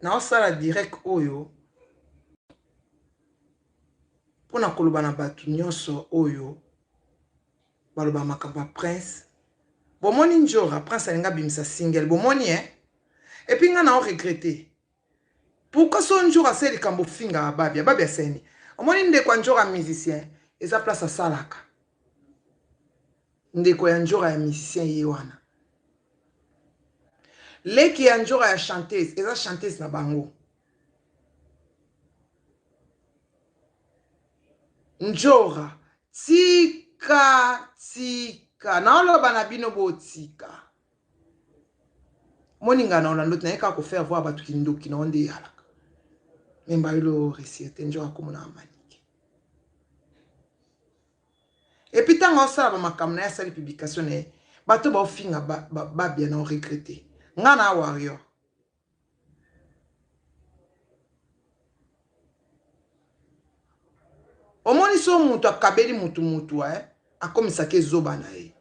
Naosala direct oyo mpo na koloba na bato nyonso oyo baloba makambo ya Prince. Bomoni Ndjora, Prince alingi abimisa single, bomoni eh? Et puis nga nao regretter. Pourquoi so Ndjora asali likambo ofingaka Babia? Babia asali nini? Omoni ndeko ya Ndjora musicien, eza place asalaka. Ndeko ya Ndjora ya musicien ye wana. Leki ya Ndjora ya chanteuse, eza chanteuse na bango. Ndjora tika tika naoloba na bino botika moninga na olando te naye kaka kofaire voir bato kindoki na yo nde eyalaka me mbayolo resir te ndjora akomona manike epuis ntango asala bamakambo na ye asali publication na ye bato baofinga babia na oregrete nga na warrior Omoni so mutu akabeli mutu mutu eh, akomisaka ye zoba na ye.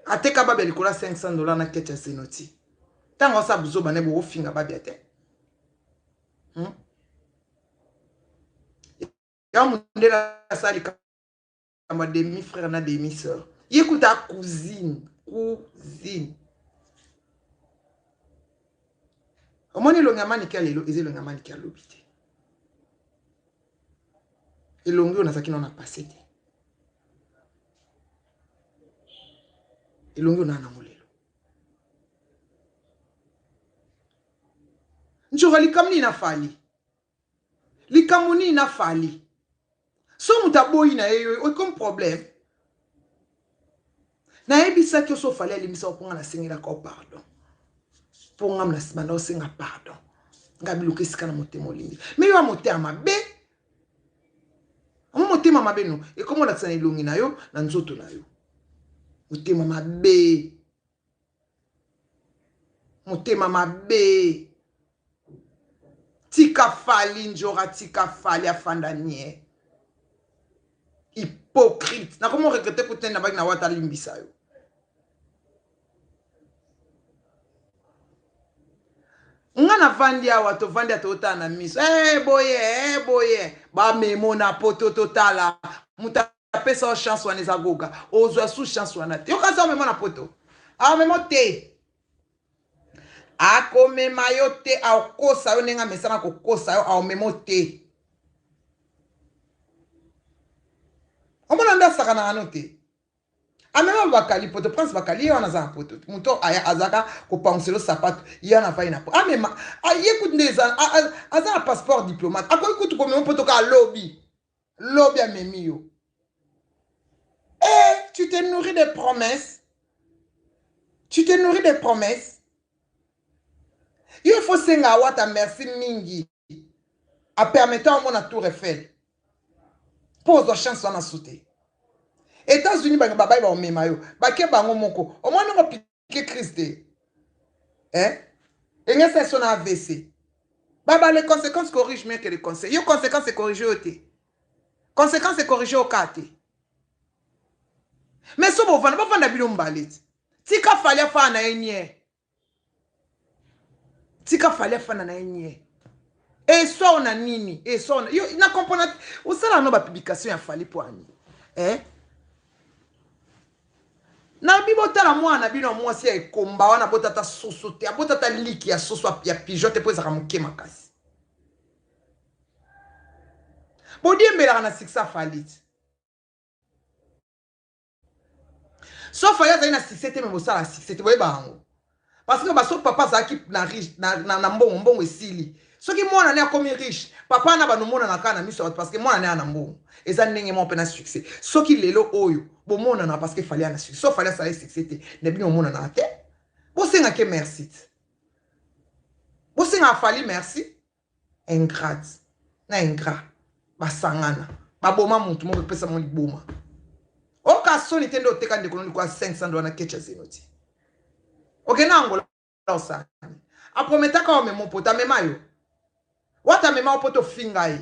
Ateka babia likolo ya 500 dollars na ketch ya Zenoti. Tango asala buzoba na ye bokofinga babia te. Hmm? Ya mundele asali likambo ya demi frère na demi sœur. Ye kuta cousine, cousine. Omoni elongi ya Manike ya lelo eza elongi ya Manike ya lobi te. Elongi oyo nazalaki nano na passe te. Elongi oyo naa nango lelo. Njoka likambo nini na Fally? Likambo nini na Fally? So moto aboyi na ye yo ekomi problème. Nayebisaki yo so Fally alimbisa yo mpo nga nasengelaka yo pardon. Mpo nga na banda osenga pardon. Nga biluka esika na motema olingi. Mais yo ya motema mabe. Amo motema mabe no ekomi olakisa na elongi na yo na nzoto na yo. Motema mabe. Motema mabe. Tika Fally ndjora tika Fally afanda nie. Hypocrite. Nakomi regrette kutu nani nabaki na wata alimbisa yo. Nga navandi awa tovandi awa totala na miso eh boye eh boye bamemo na poto totala moto apesa yo chance wana eza goga ozwa su chance wana te yoka amemo na poto amemo te akomema yo te akosa yo ndenge amesana kokosa yo aomemo te omona nde asakanaka no te amema bakali poto prince bakali ye wana aza na poto moto aya azalaka kopanguselo sapato ye wana afai na poto amema ye kutu nde aza na passeport diplomate akoki kutu komema poto kaka lobi lobi amemi yo eh, tu te nourris de promesses tu te nourris de promesses yo faut senga awata merci mingi apermettant omona tour eiffel mpo ozwa chance wana su te états-unis babai baomema yo bake bango moko omoni ngo pike crise te eh? engesa eso na avc baba les conséquences corrige mieux que les conseils yo conséquence ecorrige yo te conséquence ecorrige yo kaka te mais so bovanda bovanda bino mbale ti tika fali afana na ye nie tika fali afanda na ye nie eswa na nini eswa na yo na comprendre osala no ba publication ya fali po ani eh na bi botala mwana na bino ya mwasi ya ekomba wana botata soso te abotata liki ya soso ya pigeon te mpo ezalaka moke makasi bodiembelaka na succès fali te so fali azali na succès te me bosala succès te boyeba yango parce que baso papa azalaki na riche na, na, na mbongo mbongo esili soki mwana ne akomi riche papa na banomonana kaka na miso ya bato parce que mwana ne ana mbongo eza ndenge moko mpe na succès soki lelo oyo bomonana parce que fali ana succès so fali asala succès te na bino bomonanaka te bosengake merci te bosengaka fali merci Ingrate na ingrat basangana baboma mutu moko epesa bango liboma. Oka soni te nde oteka ndeko no likolo ya 500 dollars na ketch ya zenoti. Okende Angola osala nini? Aprometaka omema poto amema yo. Wata amema yo poto ofinga ye.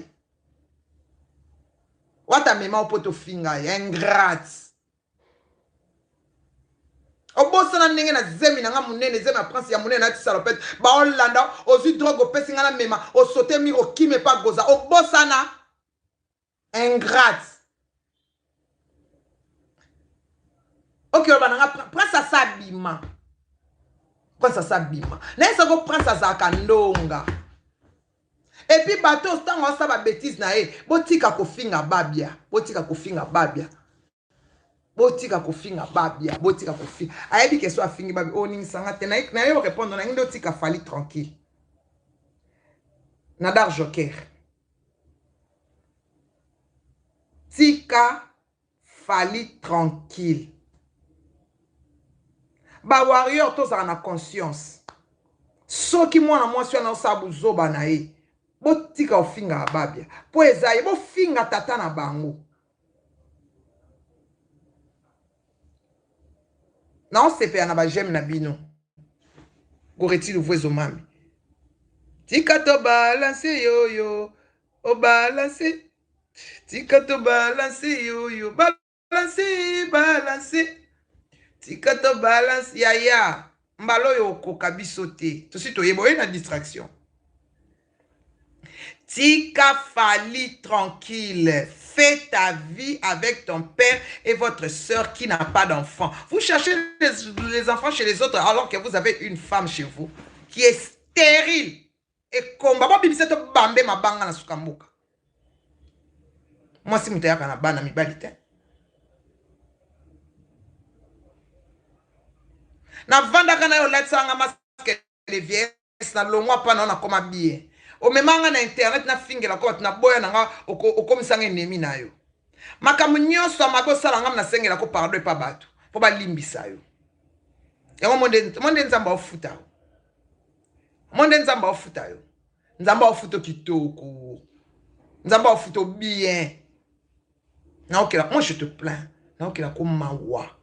Wata amema yo poto ofinga ye. Ingrate. Obosana ndenge na zemi na nga munene, zemi ya prince ya munene nati salopette, baolanda ozwi drogue opesi nga na mema, osote mur okimi epa goza, obosana ingrate. Ok, oloba na nga prince asa abima. Prince asa abima. Nayesa ko prince azalaka ndonga. Et puis bato ntango asala ba bêtises na ye, botika kofinga babia, botika kofinga babia. Botika kofinga babia, botika kofinga. Ayebi ke so afingi babia, oningisa nga te. Na yo répondre na ngi otika Fally tranquille. Nadar Joker. Tika Fally tranquille. Ba warrior tozala na conscience. Soki mwana mwasi wana osala buzoba na ye, botika kofinga babia. Po eza ye, bofinga tata na bango. Naosepela na ba j'aime na bino. Goreti Luvuezo mami. Tika to balance yoyo, o balance. Tika to balance yoyo, balance, balance. Tika to balance yaya. Mbala oyo okoka biso te. Tosi toyeba oye na distraction. Tika Fally tranquille. Fais ta vie avec ton père et votre sœur qui n'a pas d'enfant. Vous cherchez les enfants chez les autres alors que vous avez une femme chez vous qui est stérile. Et combat, bo bimisa to bambe mabanga na suka mboka. Mwasi moto ayaka na bana mibali te. Navandaka na yo olatisa nga masque de vieillesse na longwa pa na yo nakoma bien. Omema nga na internet na fingela ko bato na boya na nga okomisa nga ennemi na yo. Makambo nyonso ya mabe osala nga nasengela ko pardon epa bato po balimbisa yo. Yango monde Nzambe aofuta yo. Monde Nzambe aofuta yo. Nzambe aofuta kitoko. Nzambe aofuta bien. Naokela, moi je te plains. Naokela ko mawa.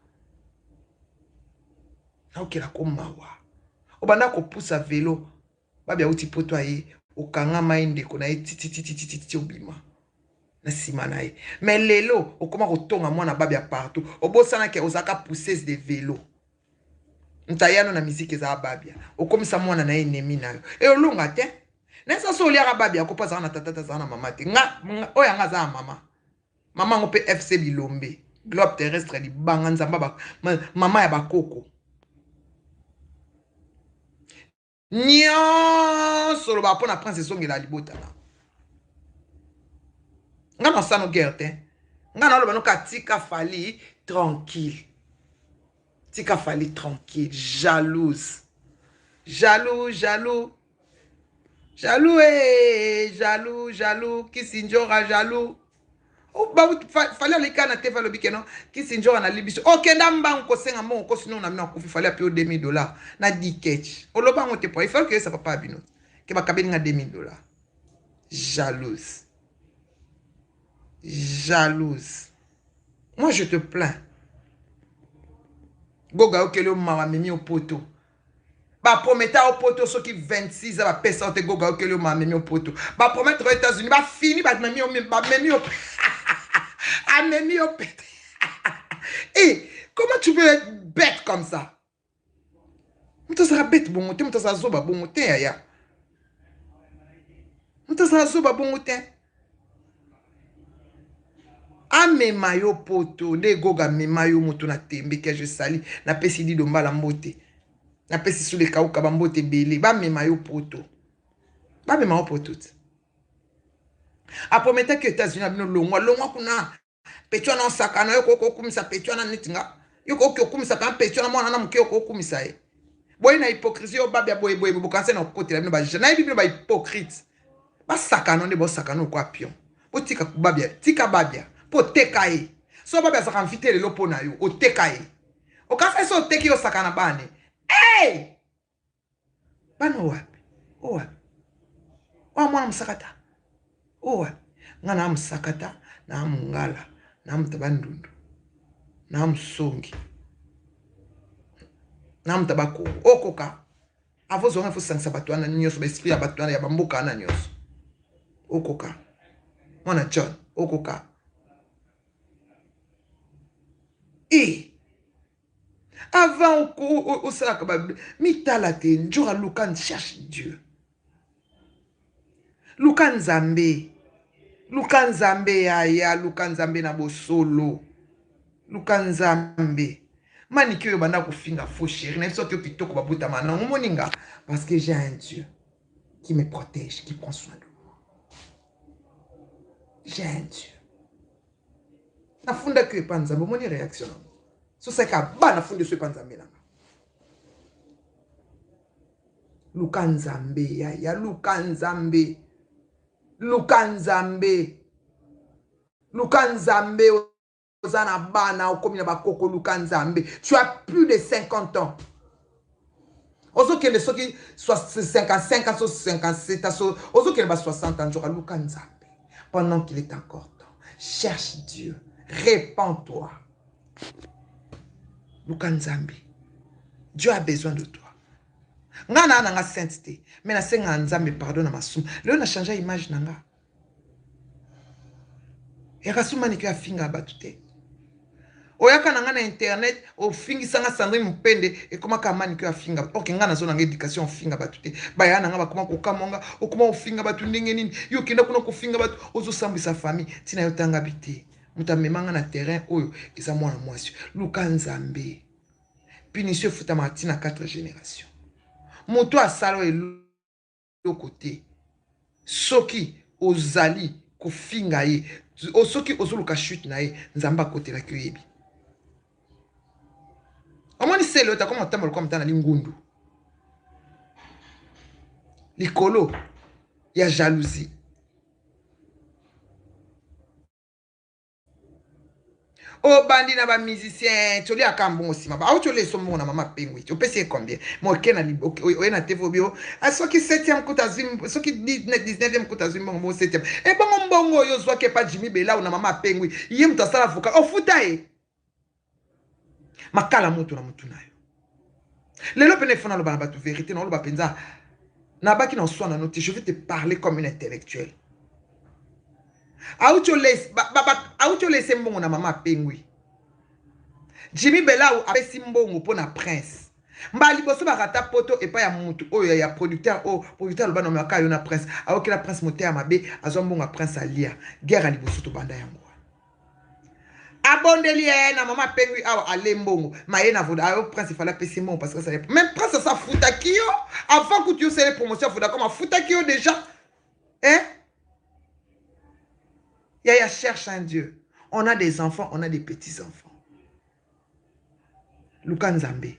Naokela ko mawa. Obanda kopusa velo, babi auti poto aye, okangama ye ndeko na ye tititititi obima na nsima na ye. Mais lelo okoma kotonga mwana babi ya partout. Obosana ke ozalaka pousseuse de velo. Ntayano na musique ezala babia. Okomisa mwana na ye ennemi na yo. E olonga te. Nesa so oliaka babia ko azala na tata azala na mama te. Nga oyo anga azala mama. Mama ngo pe FC Bilombe. Globe terrestre libanga nzamba ba mama ya bakoko. Nyonso loba mpo na prince ezongela libota na nga na osano guerre te. Nga na oloba noka tika Fally tranquille. Tika Fally tranquille. Jalouse. Jaloux, jaloux. Jaloux, eh, jaloux, jaloux. Kisinjora, jaloux. Oh, ba, Fally alika na te falobi ke non Kisinjora na libiso. Okenda mbangu kosenga mbongo ko sinon na bino akufi Fally api $2000 na 10 ketch. Oloba ngo te po il faut que ça papa bino. Ke bakabeli nga $2000. Jalouse. Jalouse. Moi je te plains. Goga okeli mawa memi au poto. Ba prometa au poto soki 26 ans ba pesa te goga okeli mawa memi au poto. Ba promettre aux États-Unis ba fini ba memi au ba memi au amemi au pete. Eh, comment tu peux être bête comme ça? Moto azala bête bongo te, moto azala zoba bongo te yaya. Moto azala zoba bongo te. Amema yo poto nde goga amema yo moto na tembe ke je sali napesi dido mbala mbote napesi sule kauka bambote ebele bamema yo poto bamema yo poto te aprometaki États-Unis na bino longwa longwa kuna pecho wana osakana yo koki okumisa pecho wana neti nga yo koki okumisa mpe pecho wana mwana na moke okoki okumisa ye boye na hypocrisie oyo babia boye boye bokanisa na kokotela bino ba nayebi bino ba hypocrite basakana nde bosakana okwa pion botika babia tika babia mpo oteka ye so babia azalaka mvite lelo mpo na yo oteka ye okanisa so oteki yo osakana bane hey! Bana wapi o wapi oyo mwana mosakata o wapi nga na mosakata na mongala na moto bandundu na mosongi na moto bakongo okoka avozwanga fosangisa bato wana nyonso baesprit ya bato wana ya bamboka wana nyonso okoka mwana John okoka e. Avant osalaka ba mitala te njora luka cherche Dieu. Luka Nzambe. Luka Nzambe yaya, luka Nzambe na bosolo. Luka Nzambe. Maniki oyo banda kofinga faux chéri na biso yo kitoko babotama na omoni nga parce que j'ai un Dieu qui me protège, qui prend soin de moi. J'ai un Dieu. Nafundaki yo epa Nzambe, omoni réaction nango. Sosaka ba nafundi so epa Nzambe nanga. Luka Nzambe yaya, luka Nzambe. Luka Nzambe. Luka Nzambe oza na bana okomi na bakoko luka Nzambe. Tu as plus de 50 ans. Ozokende soki 55 ans, 57 ans, ozokende ba 60 ans, nzoka luka Nzambe. Pendant qu'il est encore temps. Cherche Dieu. Répands-toi. Luka Nzambe. Dieu a besoin de toi. Nga na nga sainte te, mais nasenga Nzambe pardon na masumu. Lelo na changer image na nga. Yaka sumani ke afinga bato te. Oyaka na nga na internet ofingisa nga Sandrine Mupende ekomaka mani ke afinga. Ok nga nazo na nga éducation ofinga bato te. Baya na nga bakoma kokamwa nga, okoma ofinga bato ndenge nini? Yo okenda kuna kofinga bato, ozosambwisa famille. Tina yo tanga bi te. Moto amema nga na terrain oyo eza mwana mwasi. Luka Nzambe. Punition efutamaka tina 4 génération. Moto asala eloko te. Soki ozali kofinga ye, soki ozoluka chute na ye, Nzambe akotelaki oyebi. Omoni sele oyo takoma kotambola lokola moto na lingundu. Likolo ya jalousie. Obandi na ba musicien toli aka mbongo nsima ba auti oleso mbongo na mama pengwi opesi ye combien moke na oye na TV obio soki 7e kuta azwi soki 19e kuta azwi mbongo bongo 7e ebongo mbongo oyo ozwaki epa Jimmy Belau na mama pengwi ye moto asala vocal ofuta ye makala moto na motu na yo lelo pene fona loba na bato vérité na oloba mpenza nabaki na oswana no te je vais te parler comme une intellectuelle. Auti olese mbongo na mama apengwi. Jimmy Belau apesi mbongo mpo na Prince. Mbala liboso barata poto epai ya mutu oyo ya producteur oyo producteur aloba na maka yo na Prince. Aokela Prince moteya mabe, azwa mbongo ya Prince alia. Guerre ya liboso tobanda yango. Abondeli ye na mama apengwi awa ale mbongo. Maye na voda ayo Prince ifala apesi mbongo parce que ça même Prince asa futaki yo avant kutu yo sele promotion ya Vodacom afutaki yo déjà. Hein? Yaya cherche un Dieu. On a des enfants, on a des petits-enfants. Luka Nzambe.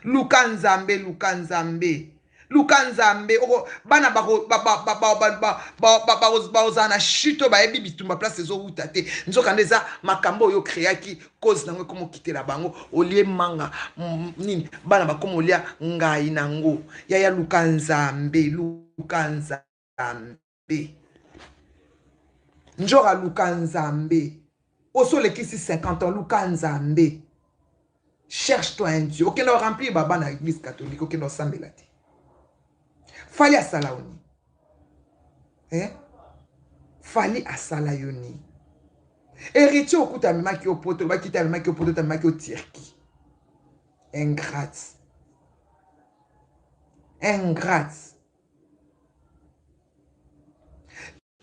Luka Nzambe, Luka Nzambe. Luka Nzambe. Oko, bana bako, ba, ba, ba, ba, ba, ba, ba, ba, ba, ba, ba, na chute, ba yebi bitumba place ezo wuta te. Nzoka nde eza makambo oyo créaki cause nango ekomo kitela bango. Olie manga, nini, bana bakomo olia ngai nango. Yaya Luka Nzambe, Luka Nzambe. Njora Luka Nzambe. Osolekisi 50 ans, Luka Nzambe. Cherche-toi un Dieu. Okenda remplir baba na église catholique, okenda osambela te. Fali asala oni. Eh? Fali asala yoni. Héritier okuta amemaki yo poto, bakita amemaki yo poto, amemaki yo Turquie. Ingrate. Ingrate.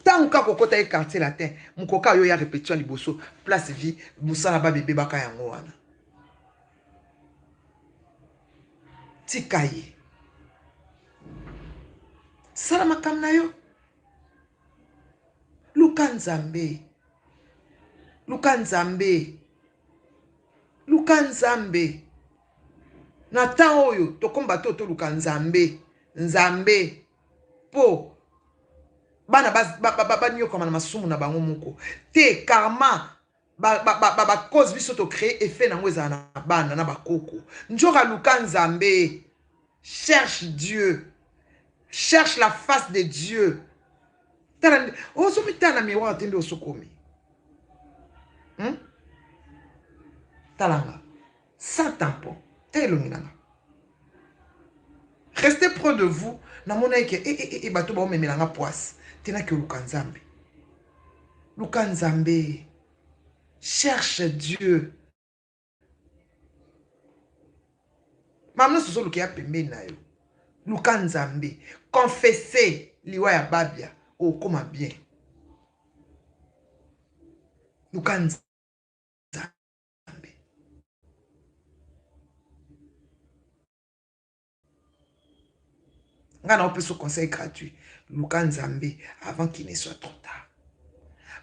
Tant kaka okota ye quartier latin, mokoka yo ya répétition liboso, place vie, musala ba bébé baka yango wana. Tika ye. Sala makambo na yo. Luka Nzambe. Luka Nzambe. Luka Nzambe. Na temps oyo tokomba to toluka Nzambe. Nzambe. Po bana ba nyokama na masumu na bango moko. Te karma ba cause biso to créer effet nango ezala na bana na bakoko. Njoka luka Nzambe. Cherche Dieu. Cherche la face de Dieu. Tala ozomi tala na miroir te nde osokomi. Talanga. Sans tampon. Te elongi nanga. Restez près de vous. Namona ke e bato ba omemelanga poisse. Tena ke luka Nzambe. Luka Nzambe. Cherche Dieu. Maman nyonso ozoluka ya pembeni na yo. Luka Nzambe. Confesse liwa ya Babia okoma bien. Luka Nzambe. Nga na opesa conseil gratuit. Luka Nzambe avant qu'il ne soit trop tard.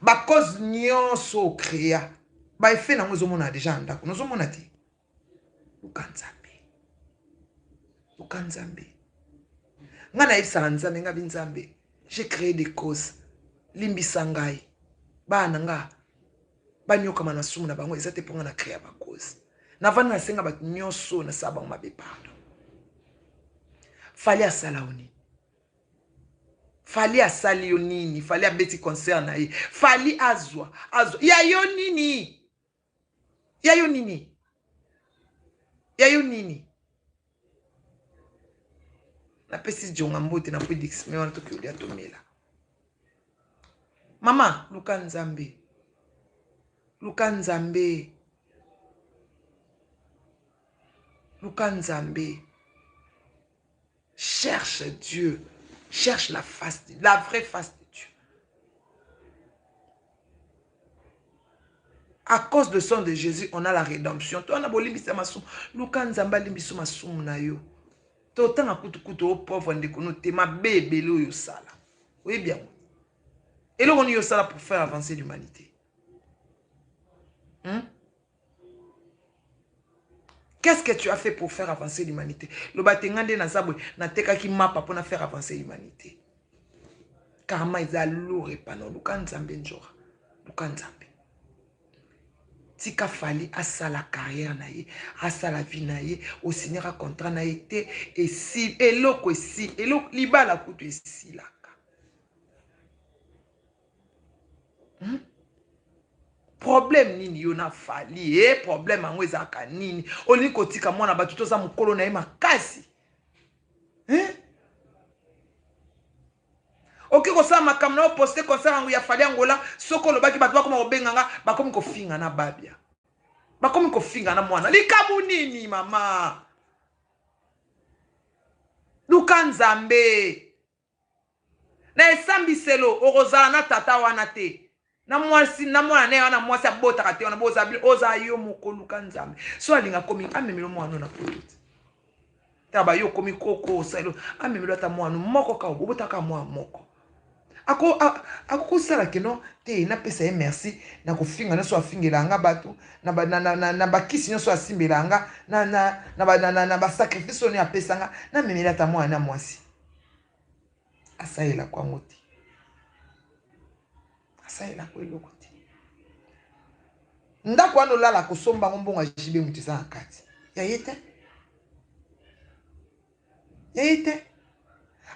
Ba cause nyonso ocréa ba effet nango ezomona deja na ndako nozomona te. Luka Nzambe, luka Nzambe. Nga nayebisaka Nzambe, nga bi Nzambe, j'ai créé des causes, limbisa ngai, bana na nga banyokama na sumu na bango eza te mpo nga na créa ba cause. Navandi nasenga bato nyonso nasala bango mabe pardon. Fally asala yo nini? Fally asali yo nini? Fally abeti concert na ye. Fally azwa azwa ya yo nini? Ya yo nini? Ya yo nini? Napesi jonga mbote na Pwedix me wana toki olia tomela. Mama, luka Nzambe. Luka Nzambe. Luka Nzambe. Cherche Dieu. Cherche la face, la vraie face de Dieu. À cause de sang de Jésus, on a la rédemption. Toi, na bolimbisa masumu. Luka Nzambe alimbisa masumu na yo. Totanga kutu kutu o pauvre ndeko no te mabe ebele oyo osala. Oyebi yango. Eloko nini osala pour faire avancer l'humanité? Qu'est-ce que tu as fait pour faire avancer l'humanité? Loba te nga nde naza boye, natekaki mapa pour na faire avancer l'humanité. Karma eza lourd epana, luka Nzambe njora. Luka Nzambe. Tika Fally asala carrière na ye, asala vie na ye, osignera contrat na ye te, esi eloko esi eloko libala kutu esilaka. Problème nini yo na Fally? Problème yango ezalaka nini? Olingi kotika mwana bato toza mokolo na ye makasi. Oki kosala makambo na yo, poste concert yango ya Fally Angola, soki olobaki bato bakoma kobenga nga, bakomi kofinga na Babia. Bakomi kofinga na mwana. Likambo nini mama? Luka Nzambe. Na esambiselo okozala na tata wana te. Na mwasi, na mwana na ye wana mwasi abotaka te wana boza bino oza yo moko luka Nzambe. So alinga komi amemelo mwana na poto te. Taba yo komi koko osalo amemelo ata mwana moko ka obotaka mwana moko. Ako ako kosala ke non te napesa ye merci na kofinga nyonso afingela nga bato na ba, na, na, na, na bakisi nyonso asimbela nga na, na, na, ba, na, na, na basacrifice oyo apesa nga namemela ata mwana na mwasi. Asalelaka yango te, asalelaka eloko te. Ndako wana olala kosomba yango mbongo ya JB moto eza na kati ya ye te, ya ye te.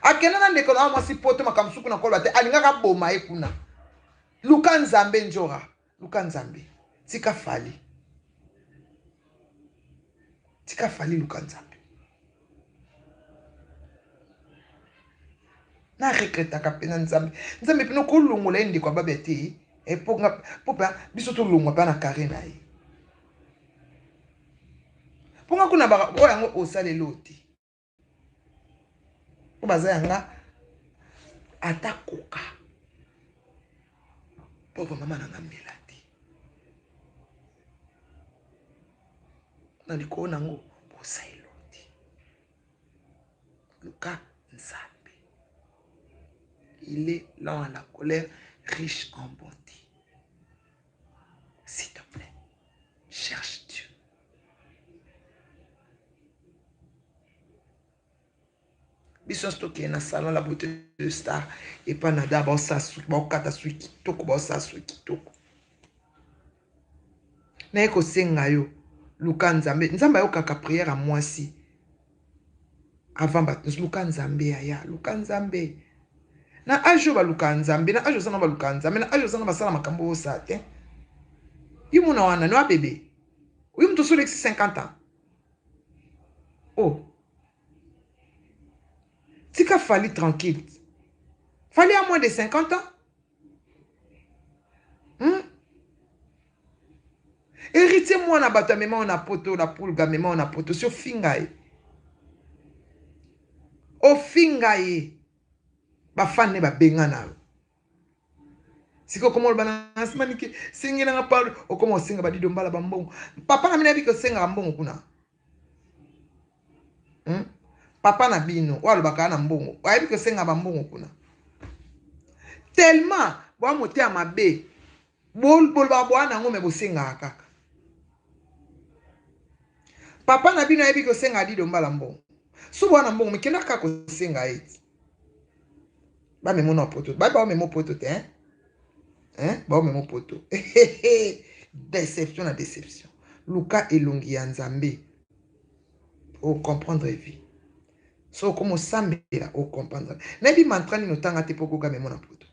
Akenda na ndeko na mwasi poto makambo suku na koloba te, alingaka boma ye kuna. Luka Nzambe njora, luka Nzambe, tika Fally, tika Fally, luka Nzambe. Na regrettaka mpe na Nzambe, Nzambe mpe nokolongola ye ndeko ya Babia te, po nga, po mpe biso tolongwa mpe na carré na ye. Po nga kuna baka oyo yango osaleli oyo te. Po baza yanga ata koka. Pauvre mama na nga mela te. Na likolo nango bosaelo te. Luka Nzambe. Il est lent à la colère, riche en bonté. S'il te plaît, cherche Dieu. Biso nyonso tokende na salon la beauté de star epa na da baosala suki, baokata suki kitoko, baosala suki kitoko. Naye kosenga yo luka Nzambe. Nzambe ayokaka prière ya mwasi avant bato. Luka Nzambe yaya, luka Nzambe. Na age oyo baluka Nzambe, na age oza na baluka Nzambe, na age oza na basala makambo oyo osala te. Yo mona wana no bébé. Oyo moto osolekisi 50 ans. Oh. Tika Fally tranquille. Fally a moins de 50 ans. Héritier mwana bato amema na poto, la pulga amema na poto, sio finga ye. Ofinga ye ba fan ne babengana yo. Sikoyo okoma oloba na nsima nike sengela nga pardon, okoma osenga ba Dido Mbala ba mbongo. Papa na bino ayebi ke osengaka mbongo kuna? Papa na bino oyo alobaka na mbongo ayebi ke osengaka ba mbongo kuna? Tellement boa motema mabe, bolobaka boa nango me bosengaka kaka. Papa na bino ayebi ke osengaka Dido Mbala mbongo. So boa na mbongo me kenda kaka kosenga ye ti. Ba memo na poto. Ba ba memo poto te hein? Hein? Ba memo poto. Déception na déception. Luka elongi ya Nzambe. O comprendre vie. So komo sambela o comprendre. Nayebi mantra nini otanga te poko ga memo na poto.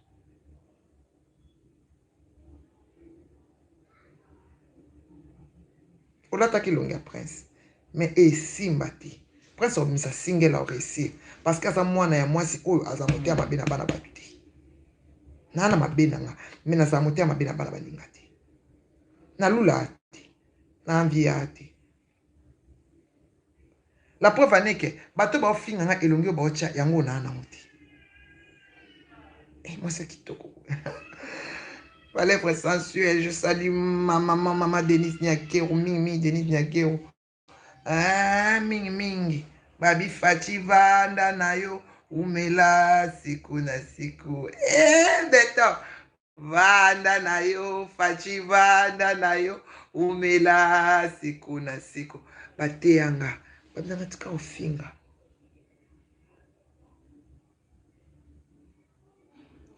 Olataki elongi ya prince mais esimba te. Prince obimisa single a réussir parce que aza mwana ya mwasi oyo aza motema mabe na bana bato te. Na na mabe na nga mais naza motema mabe na bana baninga te. Nalula te, na envie te. La preuve en est que bato baofinga nga elongi oyo baotya yango na nango te. Eh, mwasi ya kitoko. Ba lèvres sensuelles, je salue ma maman, maman Denise Nyakeru, mingi mingi Denise Nyakeru. Ah, mingi mingi. Babi Fachi vanda na yo, umela siku na siku. Eh, beto. Vanda na yo, Fachi vanda na yo, umela siku na siku. Bateyanga, babinanga tika ofinga.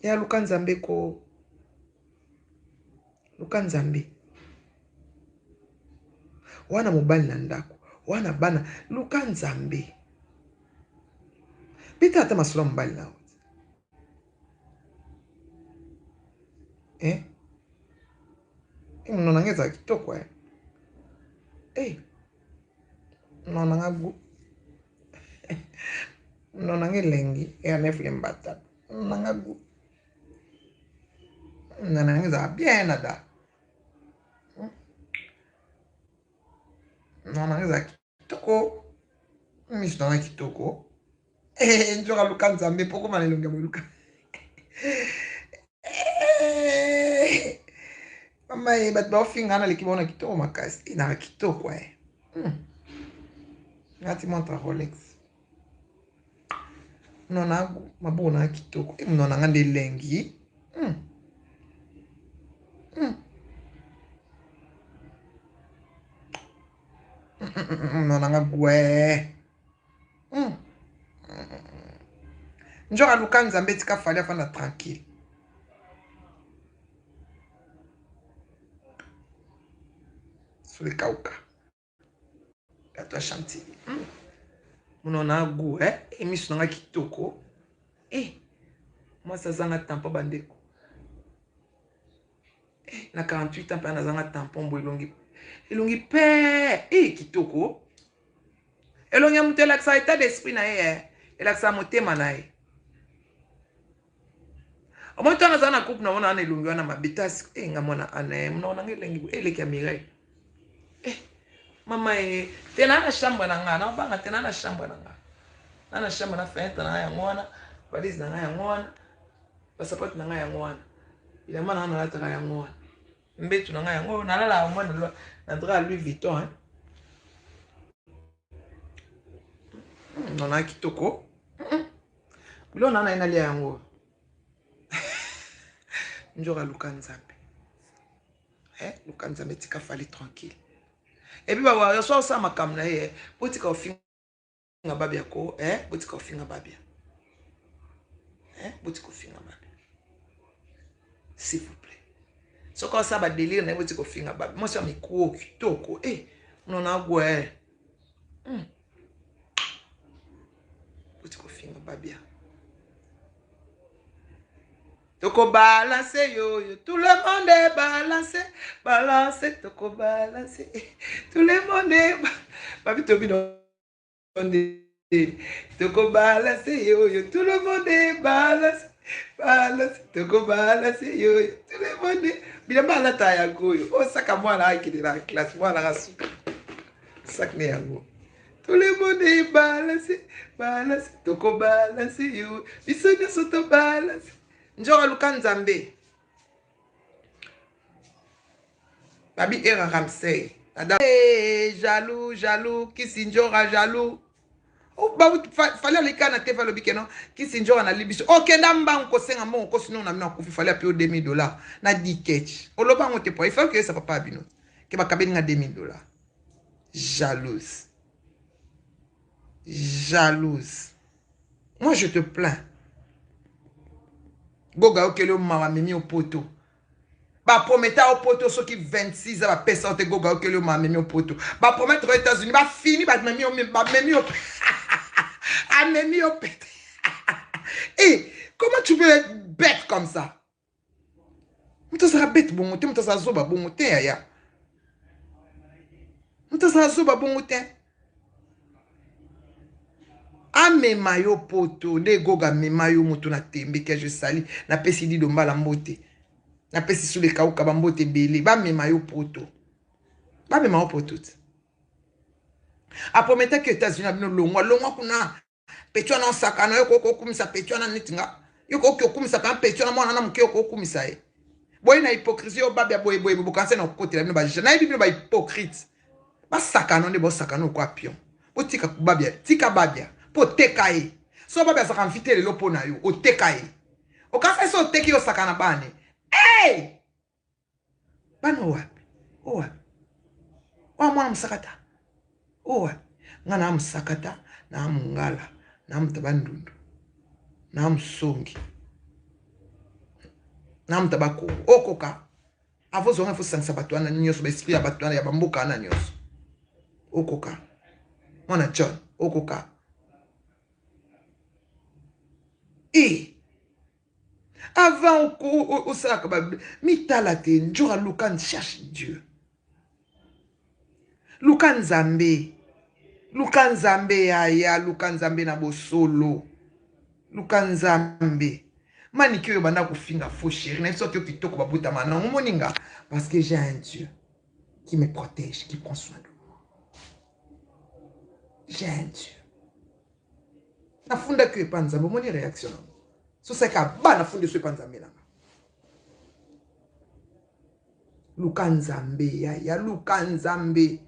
Ya luka Nzambe ko. Luka Nzambe. Wana mobali na ndako, wana bana, luka Nzambe. Beta ata masolo ya mobali na yo. Eh? Eh, monoko na ngai ezala kitoko eh. Eh. Monoko na ngai goût. Monoko na ngai elengi, ya nef lembata. Monoko na ngai goût. Monoko na ngai ezala bien nada. Monoko na ngai ezala kitoko. Miso na ngai kitoko. Eh, nzoka luka Nzambe po koma na elongi ya boye luka. Eh, mama ye bato baofinga na leki baona kitoko makasi. Eh, na kitoko eh. Ngati montre Rolex. Nona maboko na kitoko. Eh, nona nga nde elengi. Nona nga gwe. Nzoka luka Nzambe tika Fally afanda tranquille. Sous kauka. Gato ya chantilly. Monona goût eh, emiso nanga kitoko. Eh, mwasi azanga tampon bandeko. Eh, na 48 ans mpe nazanga tampon bo elongi. Elongi pe, eh kitoko. Elongi ya moto elakisaka état d'esprit na ye, eh. Elakisaka motema na ye. Omoni ntango naza na groupe na wana elongi wana mabe tasi eh, nga mwana ana ye monoko nanga elengi eleki ya Mireille. Eh, mama ye te na na chambre na nga na banga te na na chambre na nga na na chambre na fenêtre na nga yango wana valise na nga yango wana basapato na nga yango wana bilamba na nga nalataka yango wana mbetu na nga yango nalalaka mwana na drap ya Louis Vuitton hein. Nona kitoko. Biloko na naye nalia yango. Nzoka luka Nzambe. Eh, luka Nzambe tika Fally tranquille. Et puis ba warrior so osala makambo na ye, botika ofinga babia ko, eh, botika ofinga babia. Eh, botika ofinga babia. S'il vous plaît. Soki osala ba délire na ye botika ofinga babia. Mwasi ya mikuo kitoko, eh, nona gwe. Botika ofinga babia. Toko balance yo yo, tout le monde est balancé, balancé, toko balance, tout le monde est babi tobi no toko balance yo yo, tout le monde est balancé, balance, toko balance yo yo, tout le monde est bilamba alata yango oyo, osaka mwana akende na classe, mwana asuka, sac ne yango. Tout le monde est balancé, balancé, toko balancé yo. Biso nyonso to balancé. Njora luka Nzambe. Babi era Ramsey. Ada hey, jaloux, jaloux, kisi njora jaloux. Oh, ba fallait aleka na te alobi ke non kisi njora na libiso. Okenda mbangu kosenga mbongo ko sinon na bino akufi fallait ape 2000 $ na 10 ketch. Oloba ngo te po il faut que ça papa bino. Ke bakabeli nga 2000 $. Jalouse. Jalouse. Moi je te plains. Goga okeli mawa memi opoto. Baprometa yo poto soki 26 ans, bapesa yo te. Goga okeli yo mawa memi opoto. Bapromettre yo États-Unis, bafini, bamemi yo, bamemi yo, amemi yo pete. Et comment tu peux être bête comme ça? Moto azala bête bongo te, moto azala zoba bongo te. Yaya, moto azala zoba bongo te. Amema yo poto nde Goga amema yo moto na tembe ke je sali. Napesi Dido Mbala mbote, napesi Sule Kauka bambote ebele. Bamema yo poto, bamema yo poto te. Aprometaki États-Unis na bino. Longwa, longwa kuna. Peti wana osaka na yo, koki okumisa peti wana neti nga. Yo koki okumisa mpe peti wana, mwana na moke, yoki okumisa ye boye na hypocrisie. Oyo babia boye boye, bokanisa na kokotela bino. Nayebi bino bahypocrite, basakano nde bosakano okwa pion. Botika babia, tika babia mpo oteka ye. So babia azalaka mvite lelo mpo na yo oteka ye. Okanisa so oteki yo, osaka na bana. Hey! Bana owapi? Owapi oya mwana mosakata? Owapi? Nga na mosakata, na mongala, na moto bandundu, na mosongi, na moto bakongo. Okoka avozwanga fosangisa bato wana nyonso, baesprit ya bato wana ya bamboka wana nyonso. Okoka mwana John, okoka e avant osalaka mitala te. Njora, luka, cherche Dieu, luka Nzambe, luka Nzambe. Yaya, luka Nzambe na bosolo, luka Nzambe. Maniki oyo banda kofinga faux chéri na biso, soki kitoko babotama nango moninga, parce que j'ai un Dieu qui me protège, qui prend soin de moi. J'ai un Dieu. Nafundaki oyo epa Nzambe. Omoni réaction nango? Sosalaka ba nafundi so epa Nzambe nanga. Luka Nzambe, yaya, luka Nzambe,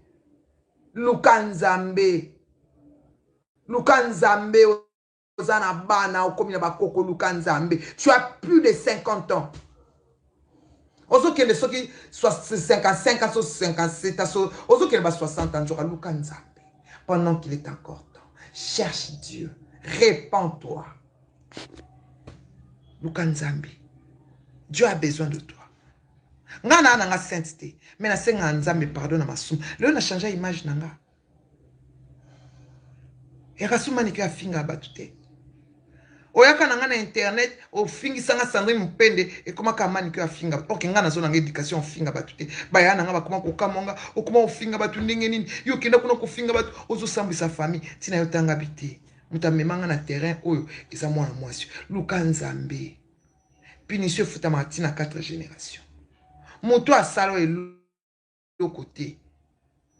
luka Nzambe, luka Nzambe. Oza na bana, okomi na bakoko, luka Nzambe. Tu as plus de 50 ans, ozokende soki 55 ans, so 57 ans, so ozokende ba 60 ans. Nzoka luka Nzambe pendant qu'il est encore temps. Cherche Dieu, répands-toi, luka Nzambe. Dieu a besoin de toi. Nga na nanga sainte te, mais nasengaka Nzambe pardon na masumu. Lelo na change image na nga. Yaka sumaniki afinga bato te. Oyaka na nga na internet, ofingisanga Sandrine Mopende, ekomaka maniki oyo afinga. Ok, nga nazo nanga éducation, ofinga bato te. Baya na nga bakoma kokamwanga. Okoma ofinga bato ndenge nini? Yo okenda kuna kofinga bato, ozosambwisa famille. Ntina yo tanga bi te. Moto amemanga na terrain oyo eza mwana mwasi. Luka Nzambe. Punition efutamaka ntina 4 génération. Moto asala oyo eloko te.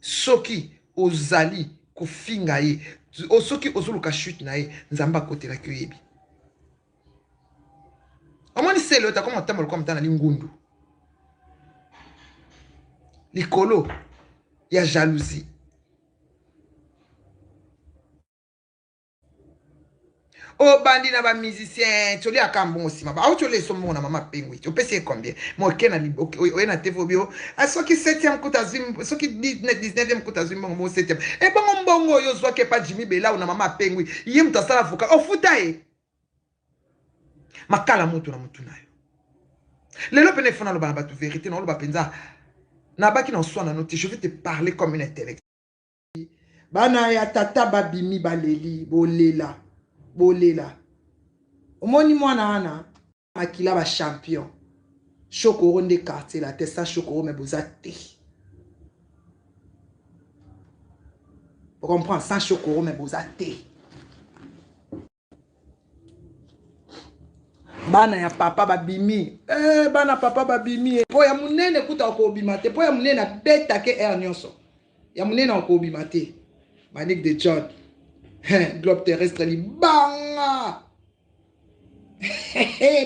Soki ozali kofinga ye, soki ozoluka chute na ye, Nzambe akotelaki. Oyebi, omoni sele oyo takoma kotambola lokola moto na lingundu likolo ya jalousie. Obandi na bamusicien, toliaka mbongo nsima auti oleso mbongo na mama Pengwi. Opesi ye combien? Mo oke na oye na TV, obi soki 7e kuta azwi, soki 19e kuta azwi mbongo mo 7e. Ebongo mbongo oyo ozwaki epa Jimi Belau na mama Pengwi, ye moto asala vocal, ofuta ye makala moto na motu na yo. Lelo pene efo naloba na bato vérité. Naoloba mpenza, nabaki na oswana no te. Je vais te parler comme une intellectuelle. Bana ya tata babimi, baleli, bolela, bolela. Omoni mwana wana, makila bachampion Chokoro nde quartier la te. Sa Chokoro me boza te. Comprend? Sans Chokoro me boza te. Bana ya papa babimi, eh, bana papa babimi. Mpo ya monene kuta okobima te. Mpo ya monene abetake aire nyonso ya monene, okobima te. Manique de John. Globe terrestre libanga.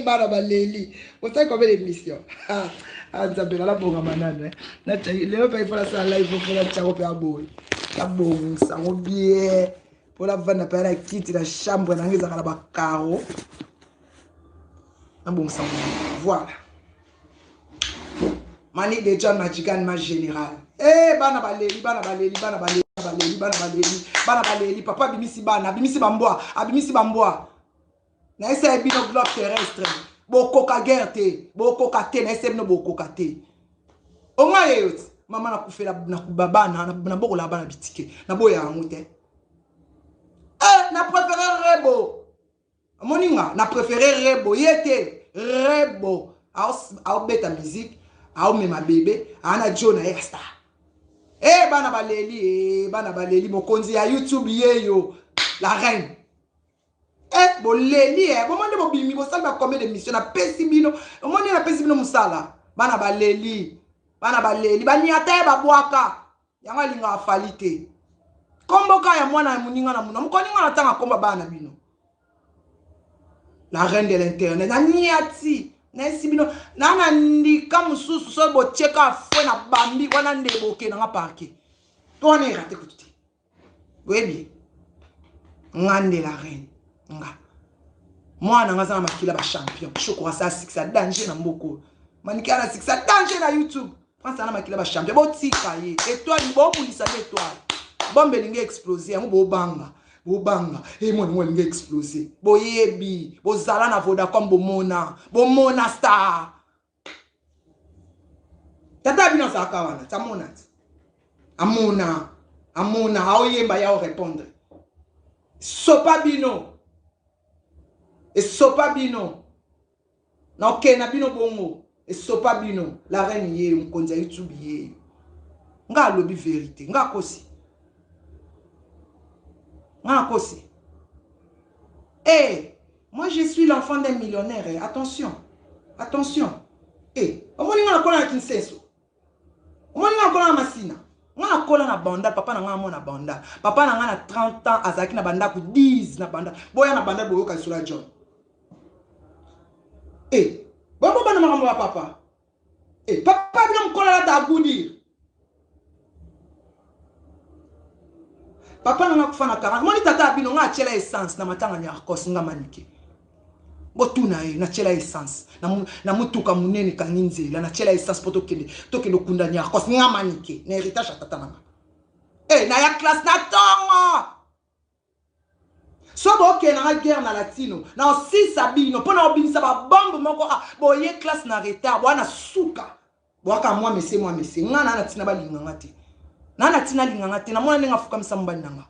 Bana baleli. Osali combien d'émission? Ah, nzambe nala bongama nanu. Eh. Lelo mpe ifo nasala live mpo natyango mpe aboye. Nabongisa yango bien. Mpo navanda mpe na kiti na chambre na ngai ezalaka na bakaro. Nabongisa yango. Voilà. Manique de John Majigan ma général. Eh bana baleli, bana baleli, bana baleli, baleli, bana baleli, bana baleli, papa abimisi bana, abimisi bambwa, abimisi bambwa. Na esa bino globe terrestre. Bokoka guerre te, bokoka te, na esa bino bokoka te. Onga yeyo ti, mama nakufela na bana, na bokola bana bitike, na boya yango te. Eh, na préféré rebo. Omoni nga na préféré rebo ye te rebo aobeta musique aomema bebe ana jo na ye star e eh, bana baleli e eh, bana baleli mokonzi ya youtube yeyo la reine e eh, boleli e bomoni nde bobimi bosali ba combien d'émission napesi bino omoni napesi bino mosala bana baleli bana baleli baniata ye babwaka yango alingaka fali te kombo ka ya mwana ya moninga na mona mokoninga na tanga kombo bana na bino la reine de l'internet na niati nayesi bino na na ndika mosusu soki botieka fwe na bambi wana nde boke nanga parke to wana erate kutu te oyebi nga nde la reine nga mwana nga aza na makila ba champion shokora asala sikisa danger na mboka oyo manike ana sikisa danger na youtube france ana makila ba champion botika ye etoile bobundisa nde etoile bombe elingi explose yango bobanga bobanga e mwana yango elingi explose boyebi bozala na vodacom bomona bomona star tata bino azalaka wana ti amona ti amona amona aoyemba ya orépondre sopa bino esopa bino na okende na bino bongo esopa bino la reine yeyo mokonzi ya youtube yeyo nga alobi verité nga akosi nga akosi e hey, Moi je suis l'enfant d'un millionnaire eh. Attention. Attention. Eh, omoni nga nakola na Kinsenso. Omoni nga nakola na Masina. Nga nakola na Bandal, papa na nga amona Bandal. Papa na nga na 30 ans azalaki na bandako 10 na Bandal. Boya na Bandal boyoka lisolo ya John. Eh, bongo bana makambo ya papa. Eh, papa bino mokolo alata agudir. Papa nanga kufa na 40. Moni tata bino nga atiela essence na matanga nyarkos nga manike. Botuna ye natiela essence na, na mutuka munene kangi nzela natiela essence po tokende tokende okunda nyarkos nga manike na héritage ya tata nanga. Eh, na ya classe na tongo. So bokende nanga guerre na latino na osisa bino mpo na obimisa babombe moko ah, boye classe na retard boa na suka boaka mwa mese mwa mese nga na na ntina balinga nga te na na ntina alinga nga te namona ndenge afukamisa mobali na nga.